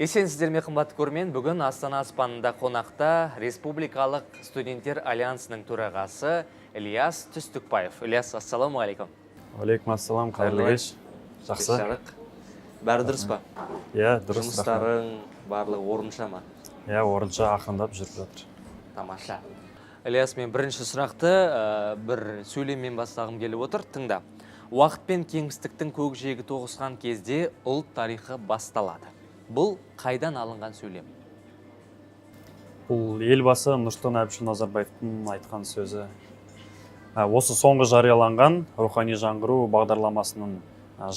Есенсіздер ме, қымбатты көрермен! Бүгін Астана аспанында қонақта Республикалық студенттер альянсының төрағасы Ілияс Түстікбаев. Ілияс, ассалаумағалейкум! Уағалейкум ассалам, қайырлы Қалай? кеш. Жақсы. Жарық. Бәрі дұрыс па? Иә, дұрыс, рахмет. Жұмыстарың барлығы орынша ма? Иә, орынша, ақырындап жүріп жатыр. Тамаша. Ілияс, мен бірінші сұрақты бір сөйлеммен бастағым келіп отыр. Тыңда. Уақыт пен кеңістіктің көкжиегі тоғысқан кезде ұлт тарихы басталады. Бұл қайдан алынған сөйлем? Бұл Елбасы Нұрсұлтан Әбішұлы Назарбаевтың айтқан сөзі. Осы соңғы жарияланған «Рухани жаңғыру» бағдарламасының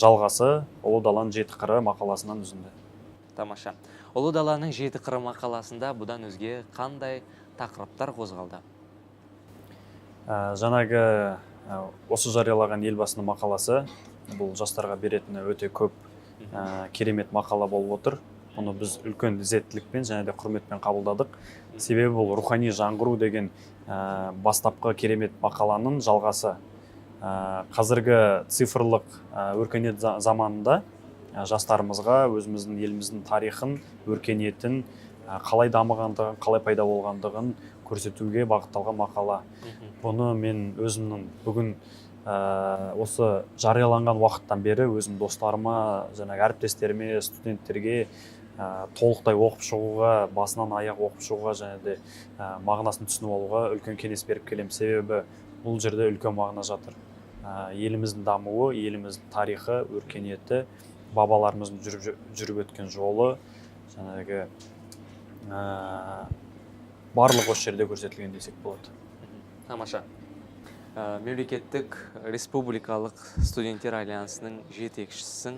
жалғасы, «Ұлы даланың жеті қыры» мақаласынан үзінді. Тамаша. «Ұлы даланың жеті қыры» мақаласында бұдан өзге қандай тақырыптар қозғалды? Жаңағы осы жариялаған Елбасының мақаласы бұл жастарға беретіні өте көп керемет мақала болып отыр. Бұны біз үлкен ізеттілікпен және де құрметпен қабылдадық, себебі бұл «Рухани жаңғыру» деген бастапқы керемет мақаланың жалғасы. Қазіргі цифрлық өркениет заманында жастарымызға өзіміздің еліміздің тарихын, өркениетін, қалай дамығандығын, қалай пайда болғандығын көрсетуге бағытталған мақала. Бұны мен өзімнің бүгін осы жарияланған уақыттан бері өзім достарыма, жаңағы әріптестеріме, студенттерге толықтай оқып шығуға, басынан аяқ оқып шығуға және де мағынасын түсініп алуға үлкен кеңес беріп келемін. Себебі бұл жерде үлкен мағына жатыр. Еліміздің дамуы, еліміздің тарихы, өркениеті, бабаларымыздың жүріп өткен жолы, жаңағы барлығы осы жерде көрсетілген десек болады. Тамаша. Мемлекеттік республикалық студенттер альянсының жетекшісісің.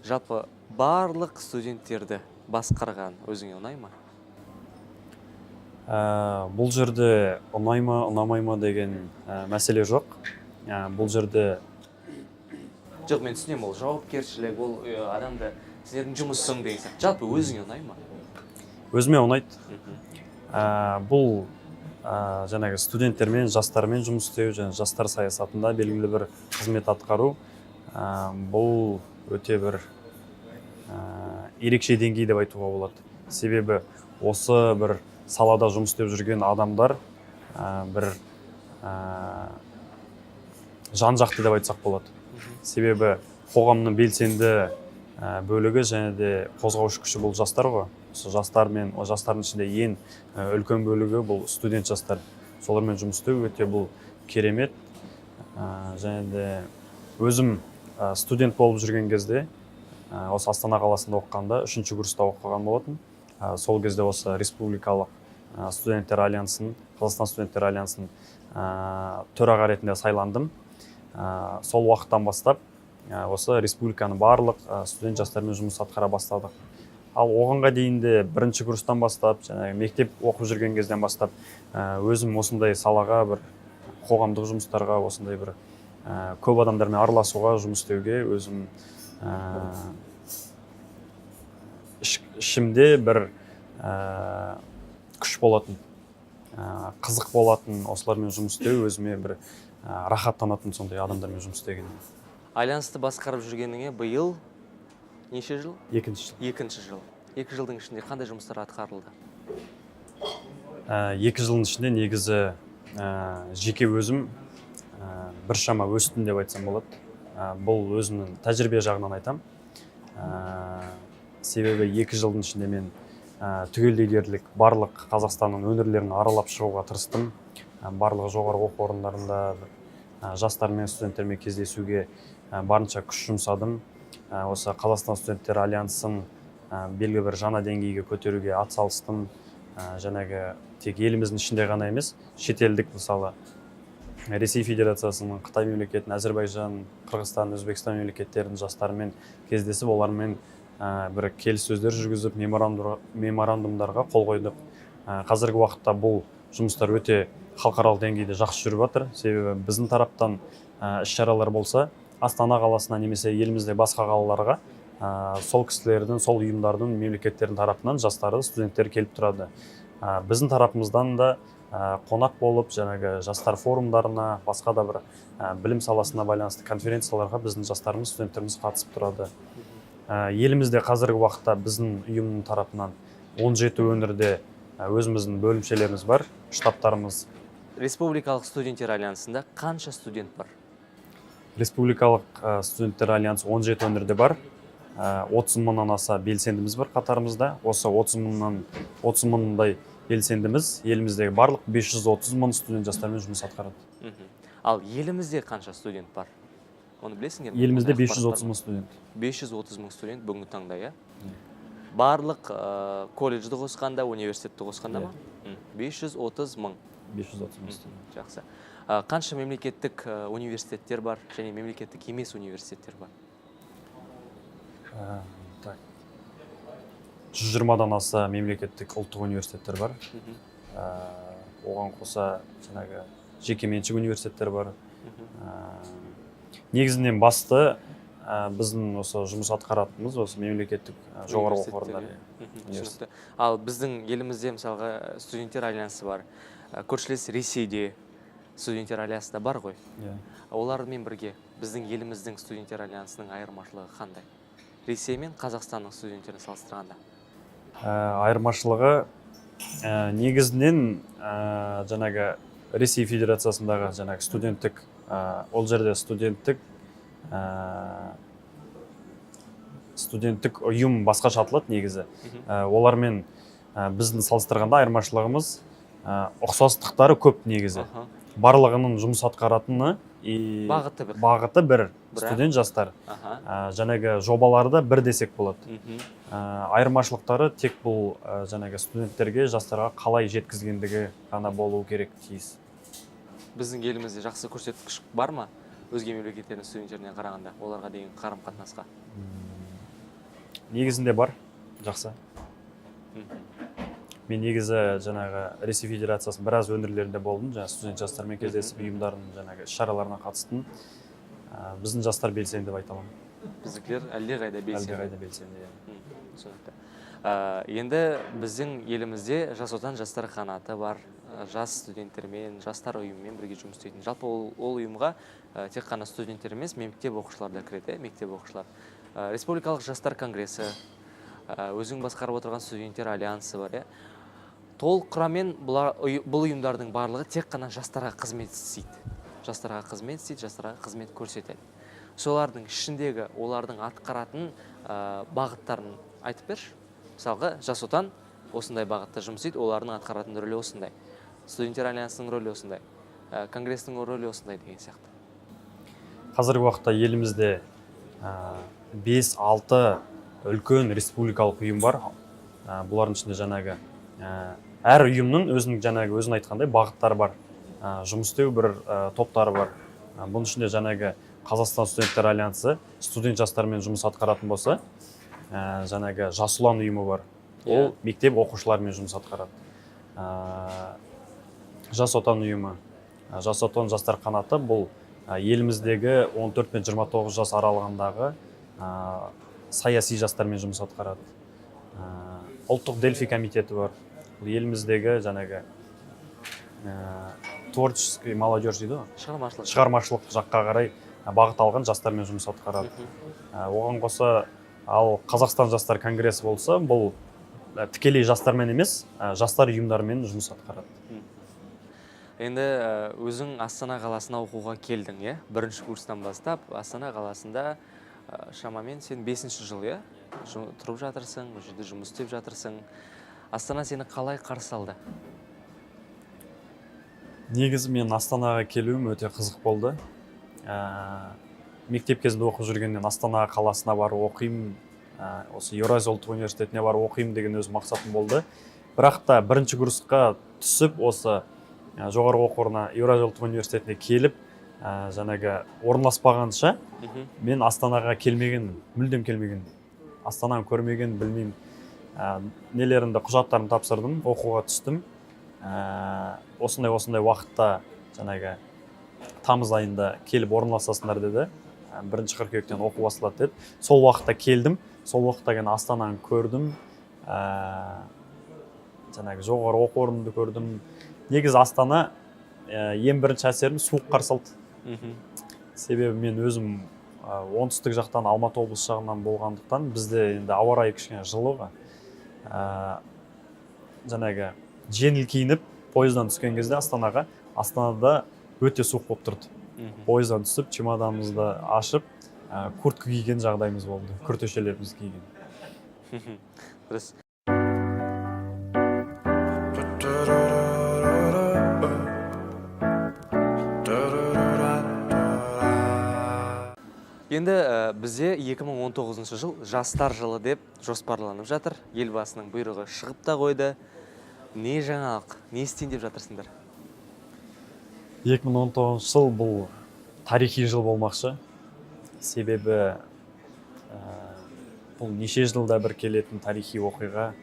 Жалпы, барлық студенттерді басқарған өзіңе ұнай ма? Бұл жерде ұнай ма, ұнамай ма деген мәселе жоқ. Бұл жерде Жоқ, мен түсінемін, ол жауапкершілік, ол адамды, сендердің жұмысың деген сияқты. Жалпы, өзіңе ұнай ма? Өзіме ұнайды. Бұл жаңағы студенттермен, жастармен жұмыс істеу және жастар саясатында белгілі бір қызмет атқару, бұл өте бір ерекше деңгей деп айтуға болады. Себебі осы бір салада жұмыс істеп жүрген адамдар бір жан жақты деп айтсақ болады. Себебі қоғамның белсенді бөлігі және де қозғаушы күші бұл жастар ғой. Осы жастар мен о жастардың ішінде ең үлкен бөлігі бұл студент жастар. Солармен жұмыс істеу өте бұл керемет. Және де өзім студент болып жүрген кезде, осы Астана қаласында оқығанда, үшінші курста оқыған болатын. Сол кезде осы республикалық студенттер альянсының, Қазақстан студенттер альянсының төраға ретінде сайландым. Сол уақыттан бастап осы республиканың барлық студент жастармен жұмыс атқара бастадық. Ал оғанға дейін де бірінші курстан бастап, жаңағы мектеп оқып жүрген кезден бастап өзім осындай салаға, бір қоғамдық жұмыстарға, осындай бір көп адамдармен араласуға, жұмыс істеуге өзім ішімде бір күш болатын, қызық болатын осылармен жұмыс істеу. Өзіме бір рахаттанатын сондай адамдармен жұмыс істеген. Альянсты басқарып жүргеніңе биыл неше жыл? Екінші жыл. Екінші жыл. 2 жылдың ішінде қандай жұмыстар атқарылды? 2 жылдың ішінде негізі жеке өзім біршама өстім деп айтсам болады. Бұл өзімнің тәжірибе жағынан айтам. Себебі 2 жылдың ішінде мен түгелдей дерлік барлық Қазақстанның өңірлерін аралап шығуға тырыстым. Барлық жоғарғы оқу орындарында жастармен, студенттермен кездесуге барынша күш жұмсадым. Осы Қазақстан студенттер альянсын белгілі бір жаңа деңгейге көтеруге атсалыстым. Жаңағы тек еліміздің ішінде ғана емес, шетелдік, мысалы, Ресей Федерациясының, Қытай мемлекетінің, Әзірбайжан, Қырғызстан, Өзбекстан мемлекеттерінің жастарымен кездесіп, олармен бір келіссөздер жүргізіп, меморандумдарға қол қойдық. Қазіргі уақытта бұл жұмыстар өте халықаралық деңгейде жақсы жүріп жатыр. Себебі біздің тараптан іс шаралар болса, Астана қаласына немесе елімізде басқа қалаларға сол кісілердің, сол ұйымдардың, мемлекеттердің тарапынан жастары, студенттер келіп тұрады. Біздің тарапымыздан да қонақ болып, жаңағы жастар форумдарына, басқа да бір білім саласына байланысты конференцияларға біздің жастарымыз, студенттеріміз қатысып тұрады. Елімізде қазіргі уақытта біздің ұйымның тарапынан 17 өңірде өзіміздің бөлімшелеріміз бар, штабтарымыз. Республикалық студенттер альянсында қанша студент бар? Республикалық студенттер альянсы 17 өңірде бар. 30 мыңнан аса белсендіміз бар қатарымызда. Осы 30 мыңдай белсендіміз еліміздегі барлық 530 мың студент жастармен жұмыс атқарады. Ал елімізде қанша студент бар, оны білесіңдер ме? Елімізде Ондай 530 ақпарат бар мың студент. ма? 530 мың студент бүгінгі таңда, иә? Барлық колледжді қосқанда, университетті қосқанда ма? 530 мың. 530 мың студент. Жақсы. Қанша мемлекеттік университеттер бар және мемлекеттік емес университеттер бар? Так, 120-дан аса мемлекеттік ұлттық университеттер бар. Оған қоса жаңағы жекеменшік университеттер бар. Негізінен басты біздің осы жұмыс атқаратынымыз осы мемлекеттік жоғарғы оқу Университеттер, орындары. Иә? Университет. Түсінікті. Ал біздің елімізде, мысалға, студенттер альянсы бар. Көршілес Ресейде студенттер альянсы да бар ғой. Иә. Олармен бірге біздің еліміздің студенттер альянсының айырмашылығы қандай, Ресей мен Қазақстанның студенттерін салыстырғанда? Айырмашылығы негізінен жаңағы Ресей Федерациясындағы жаңағы студенттік ол жерде студенттік ұйым басқаша аталады негізі. Олармен біздің салыстырғанда айырмашылығымыз, ұқсастықтары көп негізі. Барлығының жұмыс атқаратыны и Бағыты бір. Бағыты бір. Бірақ- Студент жастар. Жаңағы жобалары да бір десек болады. Айырмашылықтары тек бұл жаңағы студенттерге, жастарға қалай жеткізгендігі ғана болуы керек, тиіс. Біздің елімізде жақсы көрсеткіш бар ма өзге мемлекеттердің студенттеріне қарағанда, оларға деген қарым қатынасқа? Негізінде бар, жақсы. Мен негізі жаңағы Ресей Федерациясының біраз өңірлерінде болдым, жаңағы студент жастармен кездесіп, ұйымдардың жаңағы іс шараларына қатыстым. Біздің жастар белсенді деп айта аламын. Біздікілер әлдеқайда белсенді. Әлдеқайда белсенді, иә. Түсінікті. Енді біздің елімізде «Жас Отан» жастар қанаты бар, жас студенттермен, жастар ұйымымен бірге жұмыс істейтін. Жалпы ол ұйымға тек қана студенттер емес, мектеп оқушылары да кіреді, иә, мектеп оқушылары. Республикалық жастар конгресі, өзің басқарып отырған студенттер альянсы бар, иә. Толық құраммен бұл ұйымдардың барлығы тек қана жастарға қызмет істейді, жастарға қызмет істейді, жастарға қызмет көрсетеді. Солардың ішіндегі олардың атқаратын бағыттарын айтып берші. Мысалға, «Жас Отан» осындай бағытта жұмыс істейді, олардың атқаратын рөлі осындай, студенттер альянсының рөлі осындай, конгрестің рөлі осындай деген сияқты. Қазіргі уақытта елімізде бес алты үлкен республикалық ұйым бар. Бұлардың ішінде жаңағы әр ұйымның өзінің жаңағы өзің айтқандай бағыттары бар, жұмыс істеу бір топтары бар. Бұның ішінде жаңағы Қазақстан студенттер альянсы студент жастармен жұмыс атқаратын болса, жаңағы «Жас ұлан» ұйымы бар, ол мектеп оқушыларымен жұмыс атқарады. «Жас Отан» ұйымы, «Жас Отан» жастар қанаты бұл еліміздегі 14 пен 29 жас аралығындағы саяси жастармен жұмыс атқарады. Ұлттық Дельфий комитеті бар, бұл еліміздегі жаңағы творческий молодежь дейді ғой. Шығармашылық. Шығармашылық жаққа қарай бағыт алған жастармен жұмыс атқарады. Оған қоса, ал Қазақстан жастар конгресі болса, бұл тікелей жастармен емес, жастар ұйымдарымен жұмыс атқарады. Енді өзің Астана қаласына оқуға келдің, иә, бірінші курстан бастап Астана қаласында шамамен сен бесінші жыл, иә, тұрып жатырсың, бұл жерде жұмыс істеп жатырсың. Астана сені қалай қарсы алды? Негізі мен Астанаға келуім өте қызық болды. Мектеп кезінде оқып жүргеннен Астана қаласына барып оқимын, осы Еуразия ұлттық университетіне барып оқимын деген өз мақсатым болды. Бірақ та бірінші курсқа түсіп, осы жоғарғы оқу орнына, Еуразия ұлттық университетіне келіп, жаңағы орналаспағанша мен Астанаға келмегенмін, мүлдем келмегенмін, Астананы көрмеген, білмеймін. Нелерімді, құжаттарымды тапсырдым, оқуға түстім. Осындай осындай уақытта, жаңағы тамыз айында келіп орналасасыңдар деді. 1 қыркүйектен оқу басталады деді. Сол уақытта келдім, сол уақытта ғана Астананы көрдім, жаңағы жоғары оқу орнымды көрдім. Негізі Астана ең бірінші әсерім суық қарсы алды. Себебі мен өзім Оңтүстік жақтан, Алматы облысы жағынан болғандықтан, бізде енді ауа райы кішкене жылы ғой. Жаңағы жеңіл киініп пойыздан түскен кезде Астанаға, Астанада өте суық болып тұрды. Пойыздан түсіп, чемоданымызды ашып, куртка киген жағдайымыз болды, күртешелерімізді киген. Дұрыс. Енді бізде 2019 жыл жастар жылы деп жоспарланып жатыр. Елбасының бұйрығы шығып та қойды. Не жаңалық, не істейін деп жатырсыңдар? 2019 жыл бұл тарихи жыл болмақшы. Себебі бұл неше жылда бір келетін тарихи оқиға.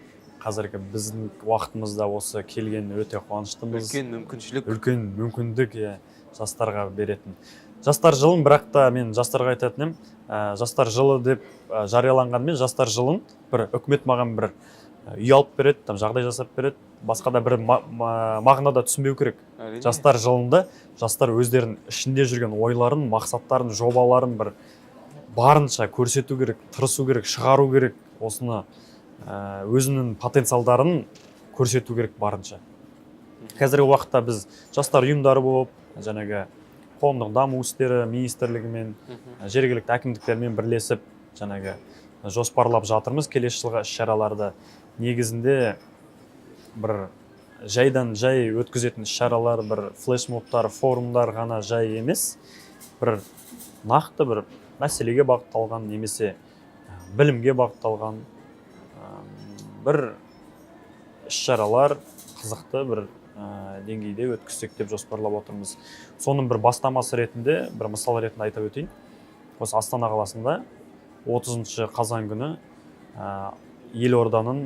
Қазіргі біздің уақытымызда осы келген, өте қуаныштымыз. Үлкен мүмкіншілік. Үлкен мүмкіндік, иә, жастарға беретін жастар жылын. Бірақ та мен жастарға айтатын едім, жастар жылы деп жарияланғанымен, жастар жылын бір үкімет маған бір үй алып береді, там жағдай жасап береді, басқа да бір мағынада түсінбеу керек. Жастар жылында жастар өздерінің ішінде жүрген ойларын, мақсаттарын, жобаларын бір барынша көрсету керек, тырысу керек, шығару керек. Осыны өзінің потенциалдарын көрсету керек барынша. Қазіргі уақытта біз жастар ұйымдары болып, жаңағы қоғамдық даму істері министрлігімен, жергілікті әкімдіктермен бірлесіп, жаңағы жоспарлап жатырмыз келесі жылға іс шараларды. Негізінде бір жайдан жай өткізетін іс шаралар, бір флешмобтар, форумдар ғана жай емес, бір нақты бір мәселеге бағытталған немесе білімге бағытталған бір іс шаралар қызықты бір деңгейде өткізсек деп жоспарлап отырмыз. Соның бір бастамасы ретінде, бір мысал ретінде айта өтейін. Осы Астана қаласында 30 қазан күні елорданың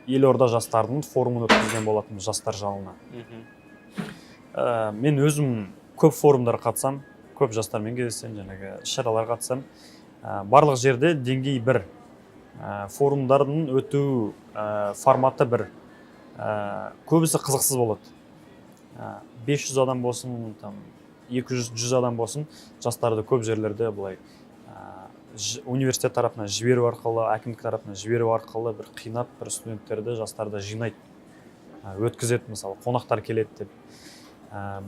елорда жастарының форумын өткізген болатынбыз жастар жалына. Мен өзім көп форумдарға қатысам, көп жастармен кездесемін, жаңағы іс шараларға қатысамын. Барлық жерде деңгей бір. Форумдардың өту форматы бір. Көбісі қызықсыз болады. 500 адам болсын, там 200, 100 адам болсын, жастарды көп жерлерде былай университет тарапынан жіберу арқылы, әкімдік тарапынан жіберу арқылы бір қинап, бір студенттерді, жастарды жинайды. Өткізеді, мысалы, қонақтар келеді деп.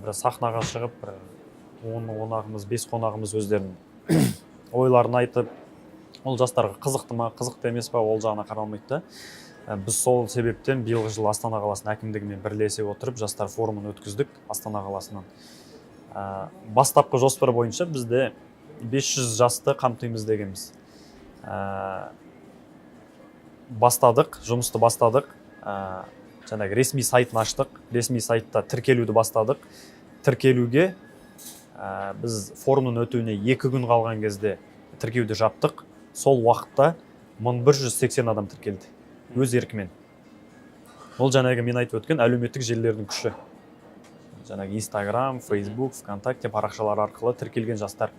Бір сахнаға шығып, бір 10 қонағымыз, 5 қонағымыз өздерінің ойларын айтып, ол жастарға қызықты ма, қызықты емес па, ол жағына қаралмайды да. Біз сол себептен биылғы жылы Астана қаласының әкімдігімен бірлесе отырып жастар форумын өткіздік Астана қаласынан. Бастапқы жоспар бойынша бізде 500 жасты қамтимыз дегенбіз. Бастадық, жұмысты бастадық. Жаңағы ресми сайтын аштық, ресми сайтта тіркелуді бастадық. Тіркелуге біз форумның өтуіне 2 күн қалған кезде тіркеуді жаптық. Сол уақытта 1180 адам тіркелді өз еркімен. Ол жаңағы мен айтып өткен әлеуметтік желілердің күші, жаңағы Инстаграм, Фейсбук, ВКонтакте парақшалар арқылы тіркелген жастар.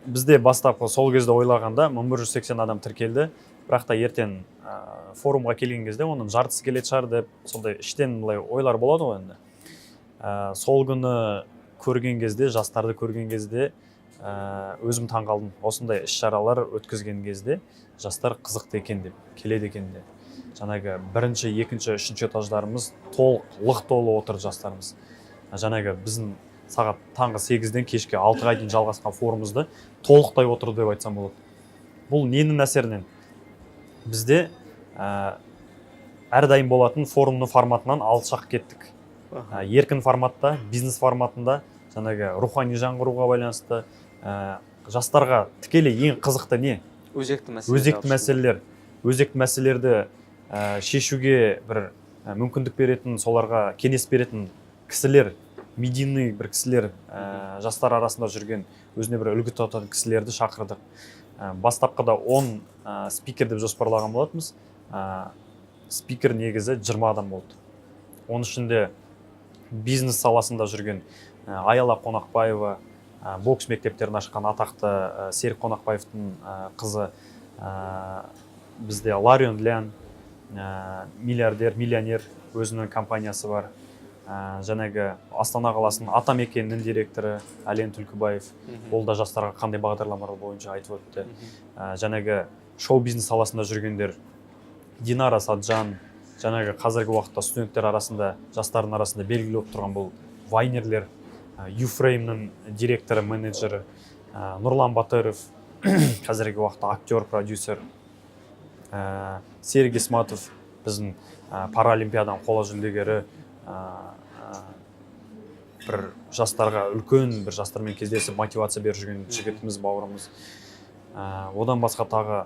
Бізде бастапқы сол кезде ойлағанда 1180 адам тіркелді, бірақ та ертең форумға келген кезде оның жартысы келетін шығар деп, сондай іштен былай ойлар болады ғой енді. Сол күні көрген кезде, жастарды көрген кезде өзім таңғалдым, осындай іс шаралар өткізген кезде жастар қызықты екен деп, келеді екен деп. Жаңағы бірінші, екінші, үшінші этаждарымыз толық, лық толы отыр жастарымыз. Жаңағы біздің сағат таңғы 8-ден кешкі 6-ға дейін жалғасқан форумымызды толықтай отырды деп айтсам болады. Бұл ненің әсерінен? Бізде әрдайым болатын форумның форматынан алшақ кеттік. Еркін форматта, бизнес форматында, жаңағы рухани жаңғыруға байланысты, жастарға тікелей ең қызықты не? Өзекті мәселелер. Өзекті мәселелер. Өзекті мәселелерді шешуге бір мүмкіндік беретін, соларға кеңес беретін кісілер, медийный бір кісілер, жастар арасында жүрген, өзіне бір үлгі тұтатын кісілерді шақырдық. Бастапқыда 10 спикер деп жоспарлаған болатынбыз. Спикер негізі 20 адам болды. Оның ішінде бизнес саласында жүрген Аяла Қонақбаева, бокс мектептерін ашқан атақты Серік Қонақбаевтың қызы, бізде Ларион Лян, миллиардер, миллионер, өзінің компаниясы бар. Жаңағы Астана қаласының Атамекенінің директоры Әлен Түлкібаев, ол да жастарға қандай бағдарламалар бойынша айтып өтті. Жаңағы шоу бизнес саласында жүргендер, Динара Саджан, жаңағы қазіргі уақытта студенттер арасында, жастардың арасында белгілі болып тұрған бұл вайнерлер, Юфреймнің директоры, менеджері, Нұрлан Батыров, қазіргі уақытта актер, продюсер, Серік Есматов, біздің паралимпиаданың қола жүлдегері, бір жастарға үлкен бір жастармен кездесіп, мотивация беріп жүрген жігітіміз, бауырымыз. Одан басқа тағы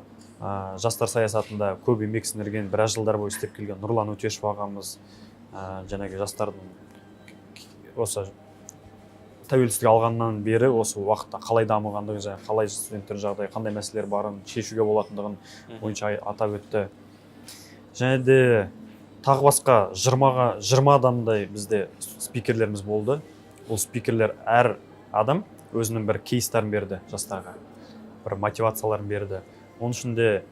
жастар саясатында көп еңбек сіңірген, біраз жылдар бойы істеп келген Нұрлан Өтешов ағамыз, жаңағы жастардың осы тәуелсіздік алғаннан бері осы уақытта қалай дамығандығын және қалай студенттердің жағдайы, қандай мәселелер барын, шешуге болатындығын бойынша атап өтті. Және де тағы басқа 20 адамдай бізде спикерлеріміз болды. Бұл спикерлер, әр адам өзінің бір кейстарын берді жастарға, бір мотивацияларын берді. Оның ішінде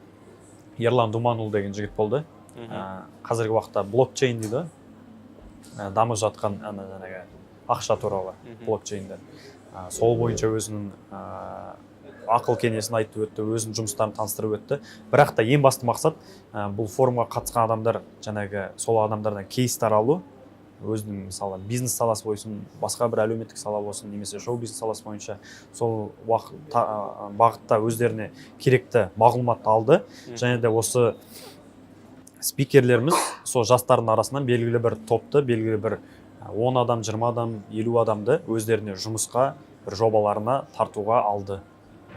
Ерлан Думанұлы деген жігіт болды. Қазіргі уақытта блокчейн дейді ғой, дамып жатқан ана жаңағы ақша туралы блокчейндер. Сол бойынша өзінің ақыл кеңесін айтып өтті, өзінің жұмыстарын таныстырып өтті. Бірақ та ең басты мақсат, бұл форумға қатысқан адамдар жаңағы сол адамдардан кейстар алу, өзінің, мысалы, бизнес саласы болсын, басқа бір әлеуметтік сала болсын немесе шоу бизнес саласы бойынша сол уақыт бағытта өздеріне керекті мағлұматты алды. Және де осы спикерлеріміз сол жастардың арасынан белгілі бір топты, белгілі бір 10 адам, 20 адам, 50 адамды өздеріне жұмысқа, бір жобаларына тартуға алды.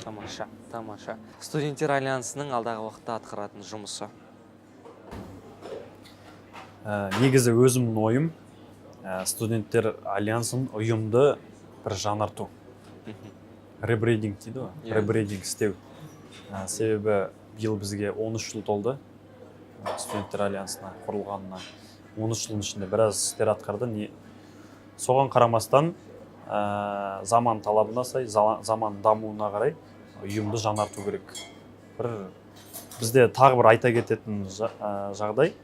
Тамаша, тамаша. Студенттер альянсының алдағы уақытта атқаратын жұмысы? Негізі өзімнің ойым, студенттер альянсын, ұйымды бір жаңарту, ребрендинг дейді ғой. Ребрендинг істеу. Себебі биыл бізге 13 жыл толды, студенттер альянсына құрылғанына. 13 жылдың ішінде біраз істер атқарды. Не соған қарамастан, заман талабына сай, заман дамуына қарай ұйымды жаңарту керек. Бір бізде тағы бір айта кететін жағдай,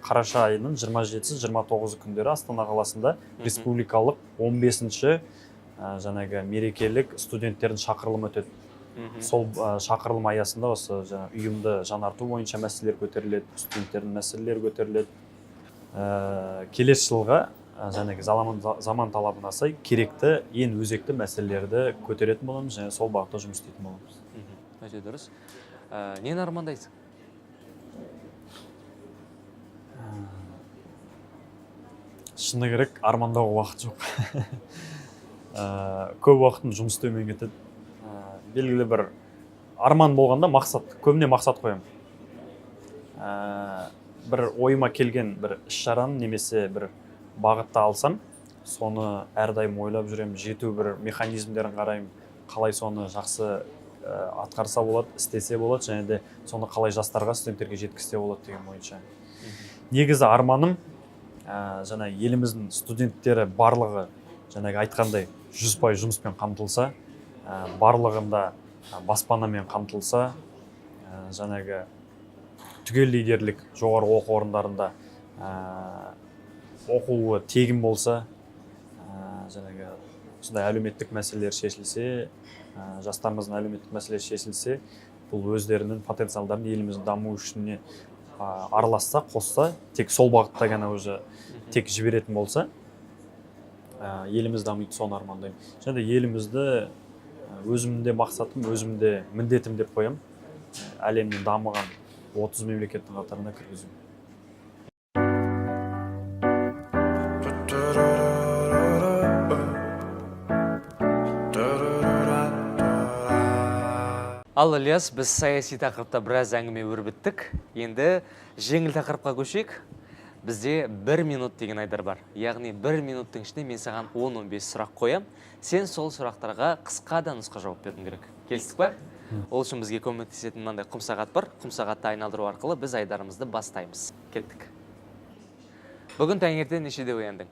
қараша айының 27-сі, 29 күндері Астана қаласында республикалық 15-ші жаңағы мерекелік студенттердің шақырылымы өтеді. Сол шақырылым аясында осы жаңа ұйымды жаңарту бойынша мәселелер көтеріледі, студенттердің мәселелері көтеріледі. Келесі жылға жаңағы заман талабына сай керекті, ең өзекті мәселелерді көтеретін боламыз және сол бағытта жұмыс істейтін боламыз. Өте дұрыс. Нені армандайсың? Шыны керек, армандауға уақыт жоқ. Көп уақытым жұмыс істеумен кетеді. Белгілі бір арман болғанда, мақсат, көбіне мақсат қоямын. Бір ойыма келген бір іс шараны немесе бір бағытты алсам, соны әрдайым ойлап жүремін, жету бір механизмдерін қараймын, қалай соны жақсы атқарса болады, істесе болады және де соны қалай жастарға, студенттерге жеткізсе болады деген бойынша. Негізі арманым, жаңа еліміздің студенттері барлығы жаңағы айтқандай 100% жұмыспен қамтылса, барлығында баспанамен қамтылса, жаңағы түгелдей дерлік жоғары оқу орындарында оқуы тегін болса, жаңағы осындай әлеуметтік мәселелер шешілсе, жастарымыздың әлеуметтік мәселесі шешілсе, бұл өздерінің потенциалдарын еліміздің дамуы үшін араласса, қосса, тек сол бағытта ғана уже тек жіберетін болса, еліміз дамиды, соны армандаймын. Және де елімізді, өзімнің де мақсатым, өзімнің де міндетім деп қоямын, әлемнің дамыған 30 мемлекеттің қатарына кіргізу. Ал, Ілияс, біз саяси тақырыпта біраз әңгіме өрбіттік. Енді жеңіл тақырыпқа көшейік. Бізде бір минут деген айдар бар. Яғни бір минуттың ішінде мен саған 10-15 сұрақ қоям. Сен сол сұрақтарға қысқа да нұсқа жауап беруің керек. Келістік па? Ол үшін бізге көмектесетін мынандай құм сағат бар. Құм сағатты айналдыру арқылы біз айдарымызды бастаймыз. Кеттік. Бүгін таңертең нешеде ояндың?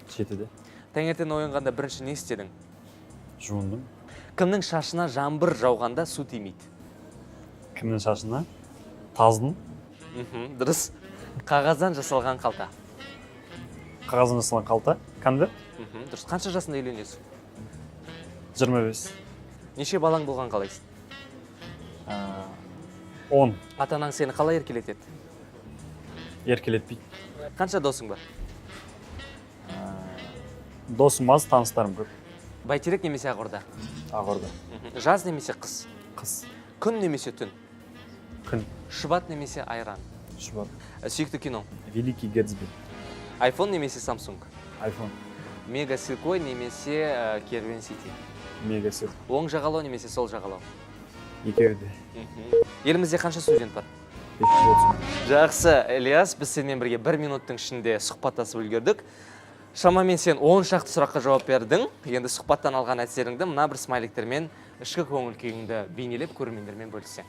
7-де. Таңертең оянғанда бірінші не істедің? Жуындым. Кімнің шашына жаңбыр жауғанда су тимейді? Кімнің шашына? Таздың. Дұрыс. Қағаздан жасалған қалта. Қағаздан жасалған қалта, конверт. Дұрыс. Қанша жасында үйленесің? 25. Неше балаң болған қалайсың? 10. Ата анаң сені қалай еркелетеді? Еркелетпейді. Қанша досың бар? Досым аз, таныстарым көп. Бәйтерек немесе Ақорда? Ақорда. Жаз немесе қыс? Қыс. Күн немесе түн? Күн. Шұбат немесе айран? Шұбат. Сүйікті кино? «Великий Гэтсби». Айфон немесе Самсунг? Айфон. Мега Силкой немесе Керуен Сити? Мега Силк. Оң жағалау немесе сол жағалау? Екеуі де. Елімізде қанша студент бар? 530 мың. Жақсы, Ілияс, біз сенімен бірге бір минуттың ішінде сұхбаттасып үлгердік. Шамамен сен 10 шақты сұраққа жауап бердің. Енді сұхбаттан алған әсеріңді мына бір смайликтермен, ішкі көңіл күйіңді бейнелеп, көрермендермен бөліссең.